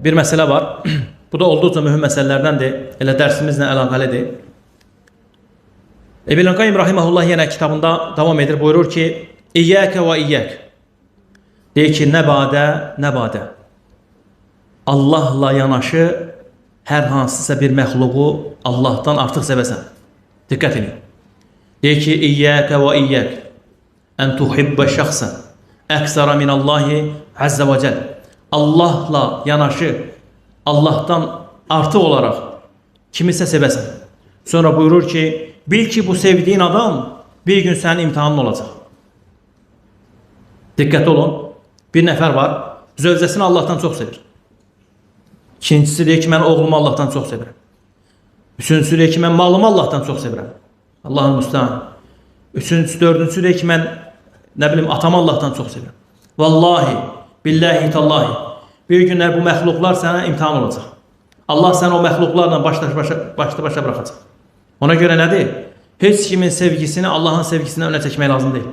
Bir məsələ var. Bu da olduqca mühüm məsələlərdəndir. Elə dərsimizlə əlaqəlidir. İbn Qayyim rahimehullah yenə kitabında davam edir. Buyurur ki: "İyyəkə və iyyək." Deyir ki, nə badə, nə badə. Allahla yanaşı hər hansısa bir məxluqu Allahdan artıq sevəsən. Diqqət edin. Deyir ki, İyyəkə və iyyək ən tuhibbə şəxsən əksara minallahi əzzə və cəl. Allahla yanaşı Allahdan artıq olaraq kimisə sevəsən. Sonra buyurur ki, bil ki bu sevdiyin adam bir gün sənin imtihanın olacaq. Diqqətli olun. Bir nəfər var, zövcəsini Allahdan çox sevir. İkincisi deyir ki, mən oğlumu Allahdan çox sevirəm. Üçüncüsü deyir ki, mən malımı Allahdan çox sevirəm. Allahın müstəhan. Üçüncüsü, dördüncüsü deyir ki, mən nə bilim atamı Allahdan çox sevirəm. Vallahi, billahi, tallahi. Bir günlər bu məxluqlar sənə imtihan olacaq. Allah səni o məxluqlarla başda başa buraxacaq. Ona görə nədir? Heç kimin sevgisini Allahın sevgisindən önə çəkmək lazım deyil.